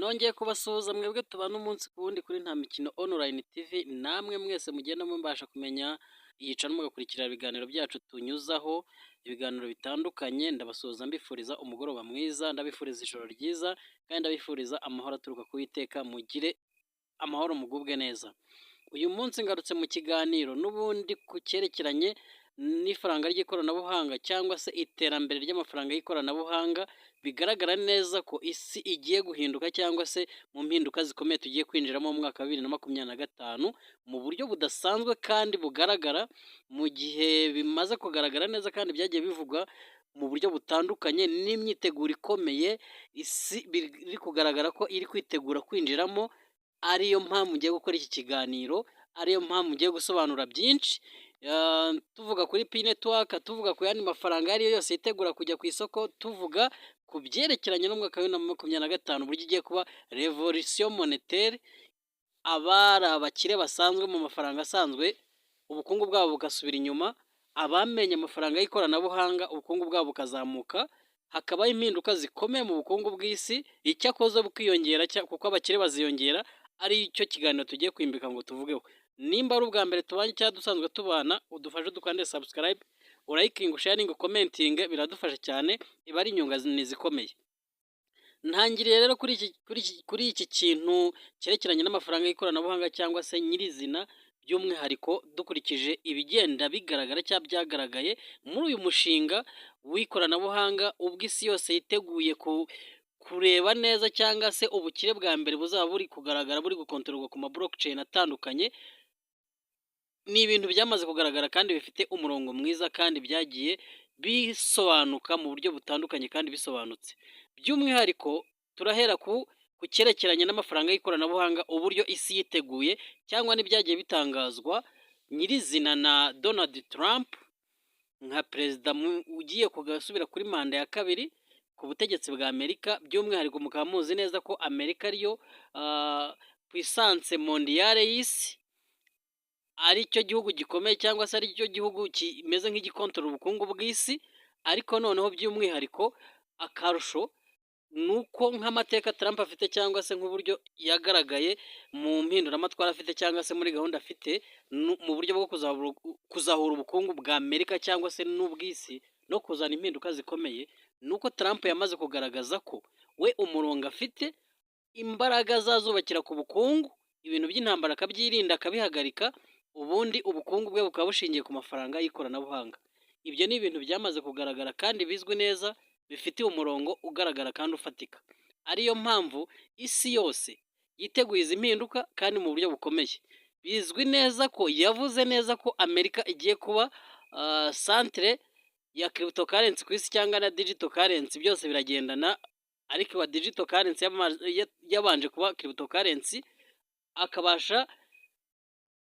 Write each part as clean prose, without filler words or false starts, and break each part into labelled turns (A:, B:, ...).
A: Nongeye kubasuhuza mwebwe tubana umunsi ku wundi kuri Nta Mikino Online TV, namwe mwese mugenda mubasha kumenya iyi channel mugakurikira ibiganiro byacu tunyuzaho, ibiganiro bitandukanye. Ndabasuhuza mbifuriza umugoroba mwiza, ndabifuriza ijoro ryiza kandi ndabifuriza amahoro aturuka ku Uwiteka, mugire amahoro, mugubwe neza. Uyu munsi ngarutse mu kiganiro n'ubundi ku cyerekeranye n'ifaranga ry'ikoranabuhanga cyangwa se iterambere ry'amafaranga y'ikoranabuhanga. Bigaragara neza ko isi igiye guhinduka cyangwa se mu mpinduka zikomeye tugiye kwinjiramo mu mwaka wa 2025 mu buryo budasanzwe kandi bugaragara, mu gihe bimaze kugaragara neza kandi byagiye bivugwa mu buryo butandukanye n'imyiteguro ikomeye isi biri kugaragara ko iri kwitegura kwinjiramo, ariyo mpamvu ngiye gukora iki kiganiro, ariyo mpamvu ngiye gusobanura byinshi, tuvuga kuri Pi Network, tuvuga ku yandi mafaranga ayo ari yo yose yitegura kujya ku isoko, tuvuga ku byerekeranye n'umwaka wa 2025, uburyo igiye kuba révolution monétaire, abari abakire basanzwe mu mafaranga asanzwe ubukungu bwabo bugasubira inyuma, abamenye amafaranga y'ikoranabuhanga ubukungu bwabo bukazamuka, hakabaho impinduka zikomeye mu bukungu bw'isi, icyakoze bukiyongera kuko abakire baziyongera, ari cyo kiganiro tugiye kwimbika ngo tuvugeho. Nimba ari ubwa mbere tubanye cyangwa dusanzwe tubana, udufashe dukande subscribe, urayikinge, usharinge, ucommentinge, biradufasha cyane, iba ari inyunganizi ikomeye. Ntangiriye rero kuri iki kintu cyerekeranye n'amafaranga y'ikoranabuhanga cyangwa se nyirizina, by'umwihariko dukurikije ibigenda bigaragara cyangwa byagaragaye muri uyu mushinga w'ikoranabuhanga, ubwo isi yose yiteguye kureba neza cyangwa se ubukire bwa mbere buzaba buri kugaragara buri gukontororwa ku ma blockchain atandukanye. Ni ibintu byamaze kugaragara kandi bifite umurongo mwiza kandi byagiye bisobanuka mu buryo butandukanye kandi bisobanutse. By'umwihariko turahera ku cyerekeranye n'amafaranga y'ikoranabuhanga, uburyo isi yiteguye cyangwa n'ibyagiye bitangazwa nyirizina na Donald Trump nka perezida ugiye kugasubira kuri manda ya kabiri ku butegetsi bwa Amerika. By'umwihariko mukaba muzi neza ko Amerika ariyo puissance mondiale y'isi, ari cyo gihugu gikomeye cyangwa se ari cyo gihugu kimeze nk'igikontorora ubukungu bw'isi. Ariko noneho by'umwihariko akarusho ni uko nk'amateka Trump afite cyangwa se nk'uburyo yagaragaye mu mpinduramatwara afite cyangwa se muri gahunda afite mu buryo bwo kuzahura ubukungu bwa Amerika cyangwa se n'ubw'isi no kuzana impinduka zikomeye, ni uko Trump yamaze kugaragaza ko we umurongo afite imbaraga azazubakira ku bukungu, ibintu by'intambara akabyirinda, akabihagarika, ubundi ubukungu bwe bukaba bushingiye ku mafaranga y'ikoranabuhanga. Ibyo ni ibintu byamaze kugaragara kandi bizwi neza, bifitiye umurongo ugaragara kandi ufatika, ariyo mpamvu isi yose yiteguye izi mpinduka kandi mu buryo bukomeye. Bizwi neza ko yavuze neza ko Amerika igiye kuba centre ya cryptocurrency ku isi cyangwa na digital currency, byose biragendana, ariko iba digital currency yabanje kuba cryptocurrency, akabasha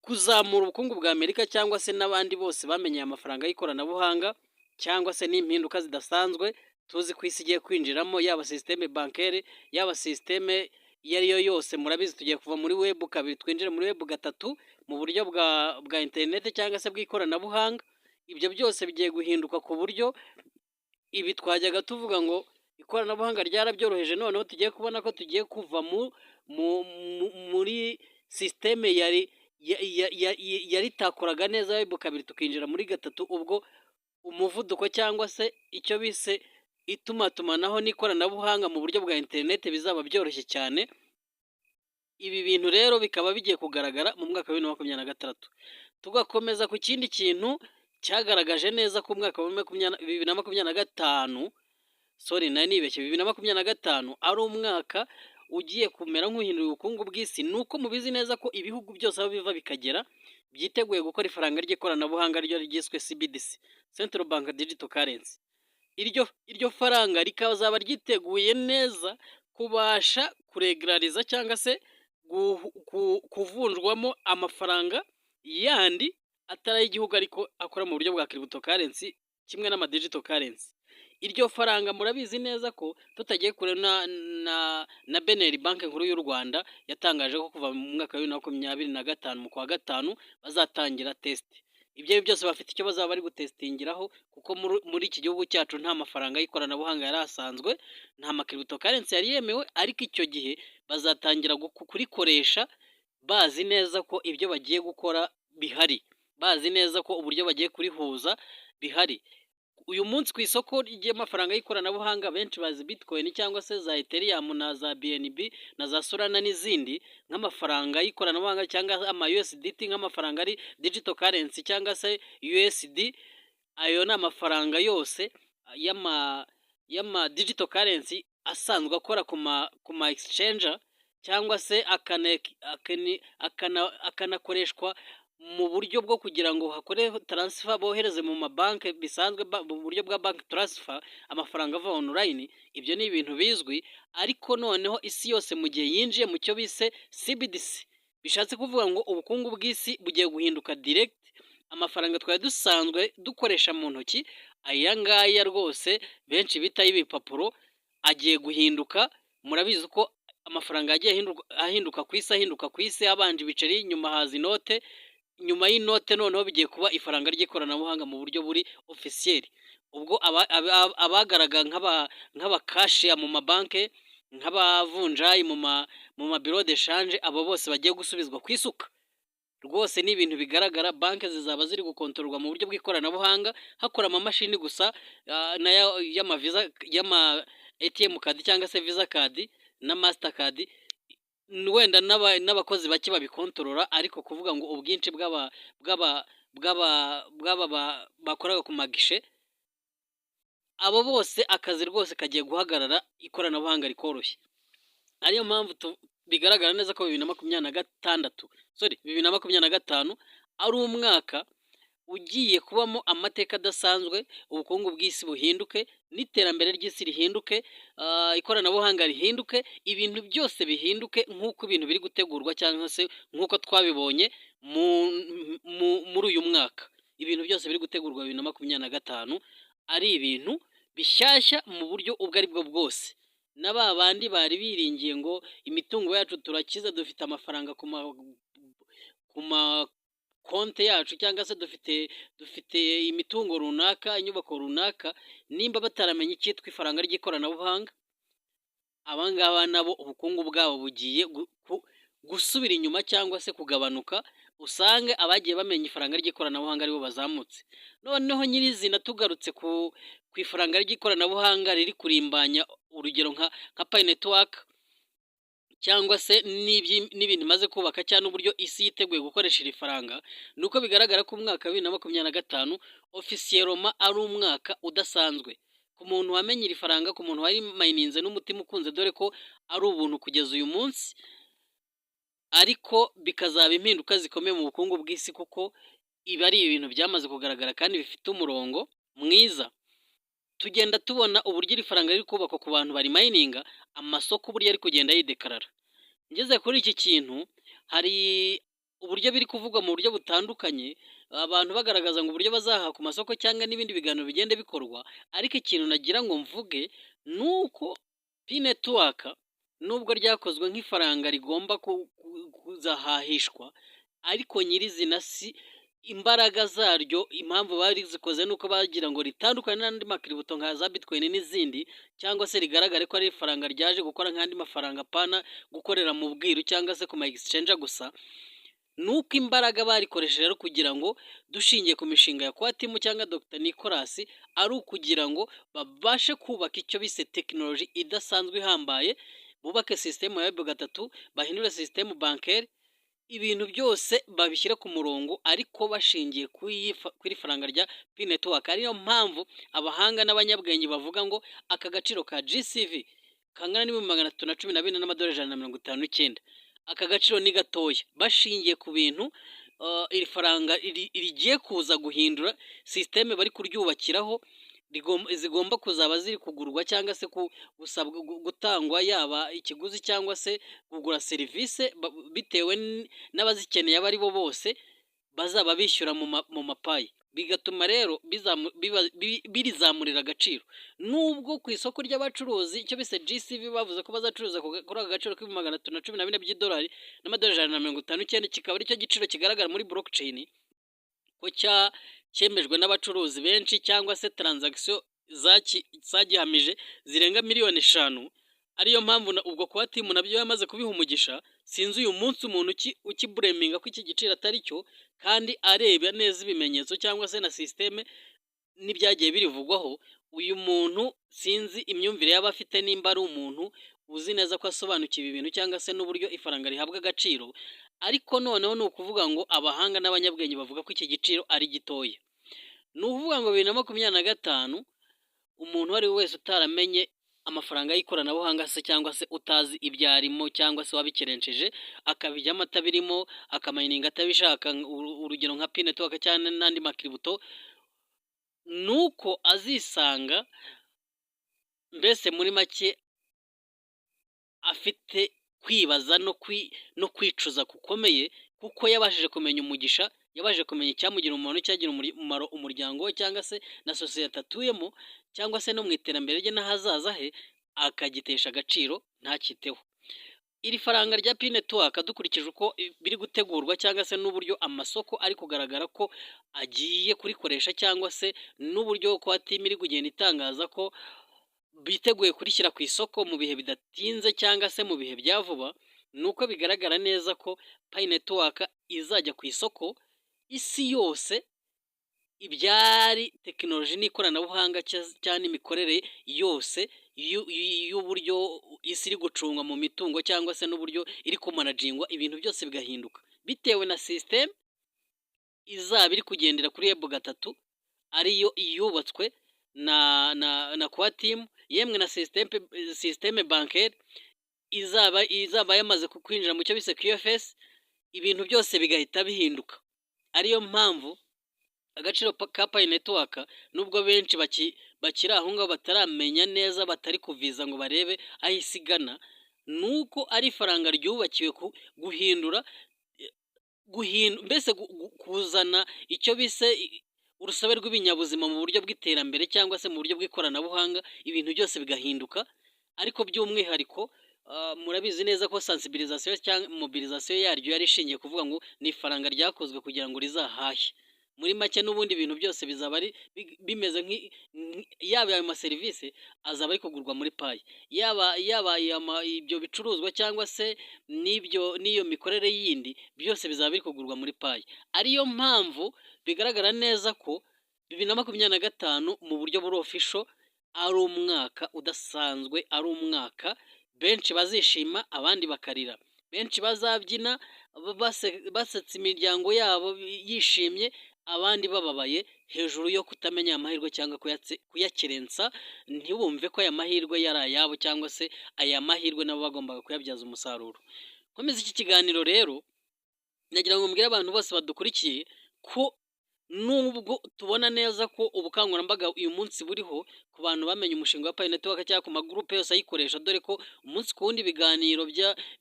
A: kuzamura ubukungu bwa Amerika cyangwa se n'abandi bose bamenye aya mafaranga y'ikoranabuhanga cyangwa se n'impinduka zidasanzwe tuzi ko isi igiye kwinjiramo, yaba système bancaire, yaba système iyo ari yo yose. Murabizi, tugiye kuva muri web 2 twinjire muri web 3 mu buryo bwa interineti cyangwa se bw'ikoranabuhanga. Ibyo byose bigiye guhinduka ku buryo ibi twajyaga tuvuga ngo ikoranabuhanga ryarabyoroheje, noneho tugiye kubona ko tugiye kuva muri système yari itakoraga neza web 2 tukinjira muri gatatu, ubwo umuvuduko cyangwa se icyo bise itumatumanaho n'ikoranabuhanga mu buryo bwa interineti bizaba byoroshye cyane. Ibi bintu rero bikaba bigiye kugaragara mu mwaka wa 2026. Tugakomeza ku kindi kintu cyagaragaje neza ko umwaka wa 2025, sorry, nari nibeshye, 2025 ari umwaka ugiye kumera nk'uhindura ubukungu bw'isi, ni uko mubizi neza ko ibihugu byose aho biva bikagera byiteguye gukora ifaranga ry'ikoranabuhanga ryo ryiswe CBDC, Central Bank Digital Currency. Iryo faranga rikazaba ryiteguye neza kubasha kuregarariza cyangwa se kuvunjwamo amafaranga yandi atari ay'igihugu ariko akora mu buryo bwa cryptocurrency kimwe n'ama digital currency. Iryo faranga murabizi neza ko tutagiye kure na BNR, Banki Nkuru y'u Rwanda, yatangaje ko kuva mu mwaka wa 2025 mu kwa gatanu bazatangira test. Ibyo ari byo byose bafite icyo bazaba bari gutestingiraho, kuko muri iki gihugu cyacu nta mafaranga y'ikoranabuhanga yari asanzwe, nta ma cryptocurrency yari yemewe, ariko icyo gihe bazatangira kurikoresha bazi neza ko ibyo bagiye gukora bihari, bazi neza ko uburyo bagiye kurihuza bihari. Uyu munsi ku isoko ry'amafaranga y'ikoranabuhanga benshi bazi Bitcoin cyangwa se za Ethereum na za BNB na za Solana n'izindi nk'amafaranga y'ikoranabuhanga, cyangwa ama USDT nk'amafaranga ari digital currency, cyangwa se USD. Ayo ni amafaranga yose y'ama digital currency asanzwe akora ku ma exchange cyangwa se akanakoreshwa mu buryo bwo kugira ngo hakore transfer, bohereze mu mabanki bisanzwe mu buryo bwa bank transfer, amafaranga ava online. Ibyo ni ibintu bizwi. Ariko noneho isi yose mu gihe yinjiye mu cyo bise CBDC, bishatse kuvuga ngo ubukungu bw'isi bugiye guhinduka direct. Amafaranga twari dusanzwe dukoresha mu ntoki, aya ngaya rwose benshi bita ay'ibipapuro, agiye guhinduka. Murabizi ko amafaranga yagiye ahinduka ku isi, ahinduka ku isi. Habanje ibiceri, nyuma haza inote, nyuma y'inote noneho bigiye kuba ifaranga ry'ikoranabuhanga mu buryo buri officiel. Ubwo abagaragara nk'abakashiya mu mabanki, nk'abavunjayi mu ma bureau de change, abo bose bagiye gusubizwa ku isuka. Rwose ni ibintu bigaragara, banki zizaba ziri gukontororwa mu buryo bw'ikoranabuhanga, hakora amamashini gusa y'ama Visa, y'ama ATM card cyangwa se Visa card na Mastercard, wenda n'abakozi bake babikontorora. Ariko kuvuga ngo ubwinshi bw'aba bakoraga ku magishe, abo bose akazi rwose kagiye guhagarara, ikoranabuhanga rikoroshye. Ariyo mpamvu bigaragara neza ko 2026, sorry, 2025 ari umwaka ugiye kubamo amateka adasanzwe, ubukungu bw'isi buhinduke n'iterambere ry'isi rihinduke, ikoranabuhanga rihinduke, ibintu byose bihinduke nk'uko ibintu biri gutegurwa cyangwa se nk'uko twabibonye muri uyu mwaka. Ibintu byose biri gutegurwa 2025 ari ibintu bishyashya mu buryo ubwo ari bwo bwose. Na ba bandi bari biringiye ngo imitungo yacu turakize, dufite amafaranga ku ma konti yacu, cyangwa se dufite imitungo runaka, inyubako runaka, nimba bataramenya icyitwa ifaranga ry'ikoranabuhanga, aba ngaba nabo ubukungu bwabo bugiye gusubira inyuma cyangwa se kugabanuka, usange abagiye bamenya ifaranga ry'ikoranabuhanga aribo bazamutse. Noneho nyirizina tugarutse ku ifaranga ry'ikoranabuhanga riri kurimbanya, urugero nka Pi Network cyangwa se n'ibintu imaze kubaka cyangwa n'uburyo isi yiteguye gukoresha iri faranga, ni uko bigaragara ko umwaka wa 2025 officiellement ari umwaka udasanzwe ku muntu wamenye iri faranga, ku muntu warimayininze n'umutima ukunze, dore ko ari ubuntu kugeza uyu munsi, ariko bikazaba impinduka zikomeye mu bukungu bw'isi, kuko ibi ari ibintu byamaze kugaragara kandi bifite umurongo mwiza. Tugenda tubona uburyo iri faranga riri kubakwa ku bantu barimayininga, amasoko uburyo ari kugenda yidekarara. Ngeze kuri iki kintu, hari uburyo biri kuvugwa mu buryo butandukanye, abantu bagaragaza ngo uburyo bazahaha ku masoko cyangwa n'ibindi biganiro bigenda bikorwa, ariko ikintu nagira ngo mvuge ni uko Pi Network nubwo ryakozwe nk'ifaranga rigomba kuzahahishwa, ariko nyirizina si imbaraga zaryo. Impamvu barizikoze ni uko bagira ngo ritandukane n'andi ma crypto nka za Bitcoin n'izindi, cyangwa se rigaragare ko ari ifaranga ryaje gukora nk'andi mafaranga, apana gukorera mu bwiru cyangwa se ku ma exchange gusa. Ni uko imbaraga barikoresheje rero kugira ngo, dushingiye ku mishinga ya Core Team cyangwa Dr Nicolas, ari ukugira ngo babashe kubaka icyo bise tekinoloji idasanzwe ihambaye, bubake sisitemu ya Web 3, bahindure sisitemu bancaire, ibintu byose babishyire ku murongo, ariko bashingiye kuri iri faranga rya Pi Network. Ariyo mpamvu abahanga n'abanyabwenge bavuga ngo aka gaciro ka GCV kangana n'314,159 n'amadolari, aka gaciro ni gatoya bashingiye ku bintu iri faranga rigiye kuza guhindura. Sisiteme bari kuryubakiraho zigomba kuzaba ziri kugurwa cyangwa se gusabwa gutangwa, yaba ikiguzi cyangwa se kugura serivisi bitewe n'abazikeneye abo ari bo bose bazaba bishyura mu ma Pi, bigatuma rero birizamurira agaciro. Nubwo ku isoko ry'abacuruzi icyo bise GCV bavuze ko bazacuruza kuri aka gaciro k'314,159 by'idolari, kikaba aricyo giciro kigaragara muri blockchain. Ko cyemejwe n'abacuruzi benshi cyangwa se transaction zagihamije zirenga miliyoni 5, ariyo mpamvu ubwo kuba team nabyo yamaze kubiha umugisha. Sinzi uyu munsi umuntu ukiblaminga ko iki giciro atari cyo, kandi areba neza ibimenyetso cyangwa se na système n'ibyagiye birivugwaho. Uyu muntu sinzi imyumvire yaba afite, nimba ari umuntu uzi neza ko asobanukiwe ibintu cyangwa se n'uburyo ifaranga rihabwa agaciro. Ariko noneho ni ukuvuga ngo abahanga n'abanyabwenge bavuga ko iki giciro ari gitoya. Ni ukuvuga ngo 2025, umuntu uwo ari we wese utaramenye amafaranga y'ikoranabuhanga se, cyangwa se utazi ibyo arimo, cyangwa se wabikerenceje akabijyamo atabirimo, akamininga atabishaka, urugero nka Pi Network cyangwa n'andi ma crypto, ni uko azisanga mbese muri make afite kwibaza no kwicuza gukomeye, kuko yabashije kumenya umugisha, yabashije kumenya icyamugira umumaro, n'icyagira umumaro umuryango we cyangwa se na sosiyete atuyemo, cyangwa se no mu iterambere rye n'ahazaza he, akagitesha agaciro ntacyiteho. Iri faranga rya Pi Network, dukurikije uko biri gutegurwa cyangwa se n'uburyo amasoko ari kugaragara ko agiye kurikoresha, cyangwa se n'uburyo kwa team iri kugenda itangaza ko biteguye kurishyira ku isoko mu bihe bidatinze cyangwa se mu bihe bya vuba, ni uko bigaragara neza ko Pi Network izajya ku isoko, isi yose ibyari tekinoloji n'ikoranabuhanga cyangwa n'imikorere yose y'uburyo isi iri gucungwa mu mitungo, cyangwa se n'uburyo iri kumanagingwa, ibintu byose bigahinduka bitewe na système izaba iri kugendera kuri Web 3, ariyo yubatswe na core team, yemwe na système bancaire izaba yamaze kwinjira mu cyo bise QFS, ibintu byose bigahita bihinduka. Ariyo mpamvu agaciro ka Pi Network, nubwo benshi bakiri aho ngaho bataramenya neza, batari kuviza ngo barebe aho isi igana, ni uko ari ifaranga ryubakiwe guhindura, mbese kuzana icyo bise urusobe rw'ibinyabuzima mu buryo bw'iterambere cyangwa se mu buryo bw'ikoranabuhanga, ibintu byose bigahinduka. Ariko by'umwihariko murabizi neza ko sensibilisation cyangwa mobilisation yaryo yari ishingiye kuvuga ngo ni ifaranga ryakozwe kugira ngo rizahahe. Muri make, n'ubundi ibintu byose bizaba ari bimeze, yaba ayo maserivisi azaba ari kugurwa muri Pi, yaba ibyo bicuruzwa cyangwa se n'ibyo n'iyo mikorere yindi, byose bizaba biri kugurwa muri Pi. Ariyo mpamvu bigaragara neza ko 2025 mu buryo buri official ari umwaka udasanzwe, ari umwaka benshi bazishima, abandi bakarira, benshi bazabyina basetsa imiryango yabo yishimye, abandi bababaye hejuru yo kutamenya amahirwe cyangwa kuyakerensa, ntibumve ko aya mahirwe yari ayabo cyangwa se aya mahirwe nabo bagombaga kuyabyaza umusaruro. Nkomeza iki kiganiro rero, nagira ngo mbwire abantu bose badukurikiye ko nubwo tubona neza ko ubukangurambaga uyu munsi buriho ku bantu bamenye umushinga wa Pi Network cyangwa ku magurupe yose ayikoresha, dore ko umunsi ku wundi ibiganiro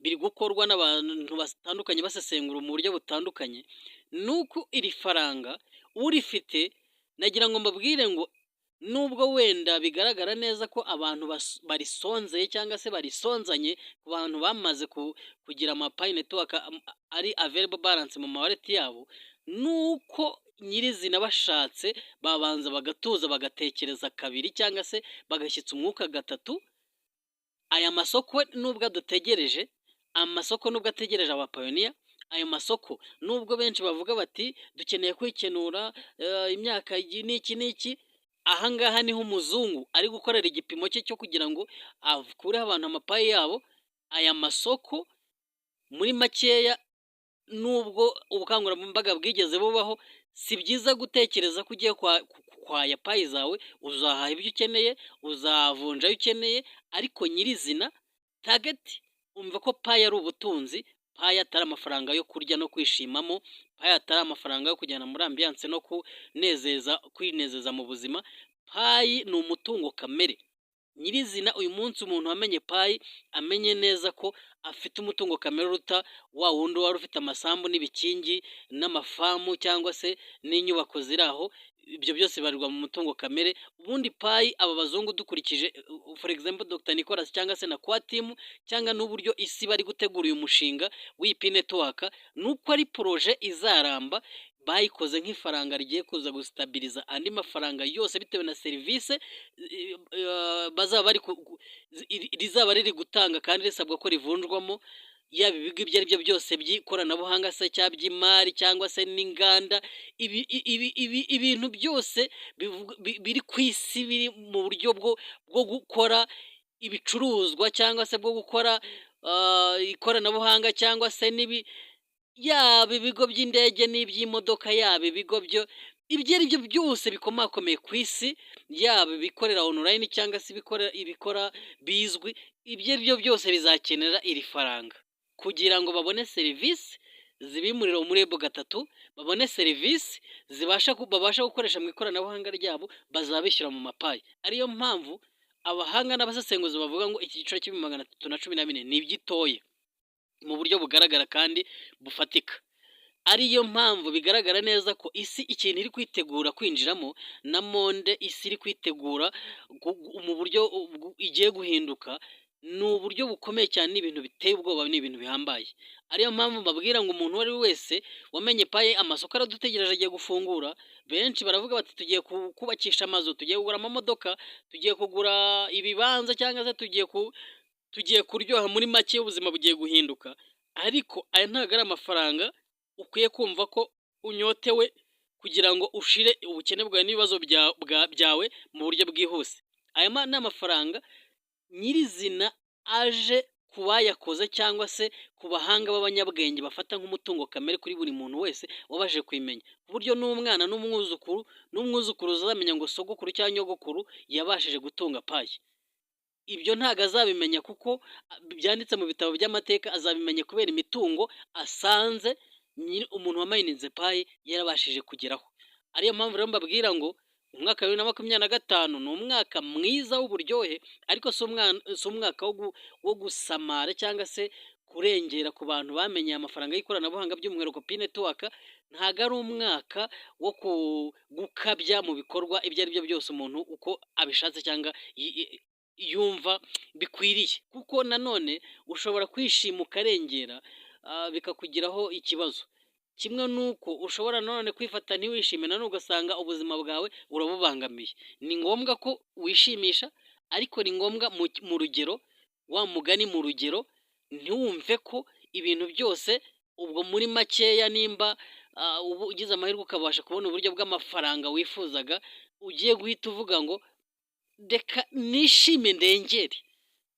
A: biri gukorwa n'abantu batandukanye basesengura mu buryo butandukanye, ni uko iri faranga urifite, nagira ngo mbabwire ngo nubwo wenda bigaragara neza ko abantu barisonzeye cyangwa se barisonzanye, ku bantu bamaze kugira ama Pi Network ari available balance mu ma wallet yabo, nuko nyirizina bashatse babanza bagatuza, bagatekereza kabiri cyangwa se bagashyitsa umwuka gatatu. Aya masoko nubwo adutegereje, amasoko nubwo ategereje aba pioneer, ayo masoko nubwo benshi bavuga bati dukeneye kwikenura imyaka n'iki n'iki, aha ngaha niho umuzungu ari gukorera igipimo cye cyo kugira ngo akureho abantu ama Pi yabo. Aya masoko muri makeya, nubwo ubukangurambaga bwigeze bubaho, si byiza gutekereza ko ugiye kwaya Pi zawe. Uzahaha ibyo ukeneye, uzavunja ayo ukeneye, ariko nyirizina target, umva ko Pi ari ubutunzi, Pi atari amafaranga yo kurya no kwishimamo, Pi atari amafaranga yo kujyana muri ambiance no kunezeza, kwinezeza mu buzima. Pi ni umutungo kamere. Nyirizina uyu munsi umuntu wamenye Pi amenye neza ko afite umutungo kamere uruta wa wundi wari ufite amasambu n'ibikingi n'amafamu cyangwa se n'inyubako ziri aho. Ibyo byose bibarirwa mu mutungo kamere. Ubundi Pi, aba bazungu, dukurikije for example Dr Nicolas cyangwa se na core team, cyangwa n'uburyo isi bari gutegura uyu mushinga w'iyi Pi Network, ni uko ari projet izaramba. Bayikoze nk'ifaranga rigiye kuza gustabiriza andi mafaranga yose bitewe na serivisi bazaba bari rizaba riri gutanga kandi risabwa ko rivunjwamo, yaba ibigo ibyo ari byo byose by'ikoranabuhanga se cyangwa by'imari cyangwa se n'inganda, ibintu byose biri ku isi biri mu buryo bwo gukora ibicuruzwa cyangwa se bwo gukora ikoranabuhanga cyangwa se yaba ibigo by'indege n'iby'imodoka, yaba ibigo byo ibyo ari byo byose bikomakomeye ku isi, yaba ibikorera online cyangwa se ibikora bizwi, ibyo ari byo byose bizakenera iri faranga kugira ngo babone serivisi zibimurira muri Web 3, babone serivisi zibasha babasha gukoresha mu ikoranabuhanga ryabo, bazaba bishyura mu ma Pi. Ariyo mpamvu abahanga n'abasesenguzi bavuga ngo iki giciro cya 314,000 ni gitoya mu buryo bugaragara kandi bufatika. Ariyo mpamvu bigaragara neza ko isi ikintu iri kwitegura kwinjiramo na monde isi iri kwitegura mu buryo igiye guhinduka, ni uburyo bukomeye cyane, ni ibintu biteye ubwoba, ni ibintu bihambaye. Ariyo mpamvu mbabwira ngo umuntu uwo ari we wese wamenye Pi, amasoko aradutegereje, agiye gufungura. Benshi baravuga bati: "Tugiye kubakisha amazu, tugiye kugura amamodoka, tugiye kugura ibibanza cyangwa se tugiye kuryoha." Muri make ubuzima bugiye guhinduka, ariko aya ntabwo ari amafaranga ukwiye kumva ko unyotewe kugira ngo ushire ubukene bwawe n'ibibazo byawe mu buryo bwihuse. Aya ni amafaranga nyirizina aje ku bayakoze cyangwa se ku bahanga b'abanyabwenge bafata nk'umutungo kamere kuri buri muntu wese wabashije kuyimenya, ku buryo n'umwana n'umwuzukuru n'umwuzukuruza azamenya ngo sogokuru cyangwa nyogokuru yabashije gutunga Pi. Ibyo ntabwo azabimenya kuko byanditse mu bitabo by'amateka, azabimenya kubera imitungo asanze umuntu wamayininze Pi yarabashije kugeraho. Ariyo mpamvu rero mbabwira ngo umwaka wa 2025 ni umwaka mwiza w'uburyohe, ariko si umwaka wo gusamara cyangwa se kurengera ku bantu bamenye amafaranga y'ikoranabuhanga, by'umwihariko Pi Network. Ntabwo ari umwaka wo gukabya mu bikorwa ibyo ari byo byose umuntu uko abishatse cyangwa yumva bikwiriye, kuko nanone ushobora kwishima ukarengera bikakugiraho ikibazo, kimwe n'uko ushobora nanone kwifata ntiwishime, nanone ugasanga ubuzima bwawe urabubangamiye. Ni ngombwa ko wishimisha, ariko ni ngombwa mu rugero, wa mugani, mu rugero, ntiwumve ko ibintu byose. Ubwo muri makeya, nimba uba ugize amahirwe ukabasha kubona uburyo bw'amafaranga wifuzaga, ugiye guhita uvuga ngo reka nishime ndengere.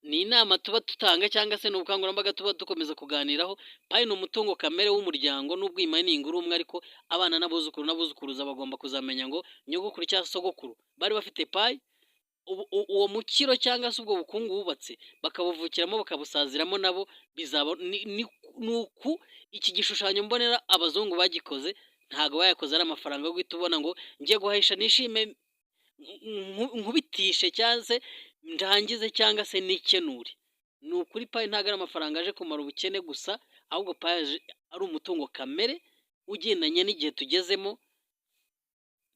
A: Ni inama tuba dutanga cyangwa se ni ubukangurambaga tuba dukomeza kuganiraho. Pi ni umutungo kamere w'umuryango, n'ubwo iyi mining uri umwe, ariko abana n'abuzukuru n'abuzukuruza bagomba kuzamenya ngo nyogokuru cyangwa sogokuru bari bafite Pi. Uwo mukiro cyangwa se ubwo bukungu wubatse bakabuvukiramo, bakabusaziramo nabo. Bizaba ni uku iki gishushanyo mbonera abazungu bagikoze. Ntabwo bayakoze ari amafaranga yo guhita ubona ngo ngiye guhahisha, nishime, nkubitishe cyangwa se ndangize cyangwa se nikenure. Ni ukuri, Pi ntabwo ari amafaranga aje kumara ubukene gusa, ahubwo Pi ari umutungo kamere ugendanye n'igihe tugezemo.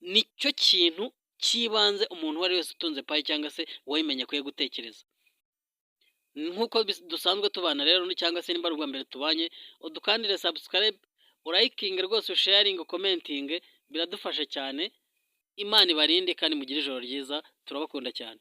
A: Nicyo kintu cy'ibanze umuntu uwo ari we wese utunze Pi cyangwa se uwayimenye akwiye gutekereza. Nk'uko dusanzwe tubana rero, cyangwa se nimba ari ubwa mbere tubanye, udukandire subscribe, urayikinge rwose, usharinge, ucommentinge, biradufasha cyane. Imana ibarinde kandi mugire ijoro ryiza, turabakunda cyane.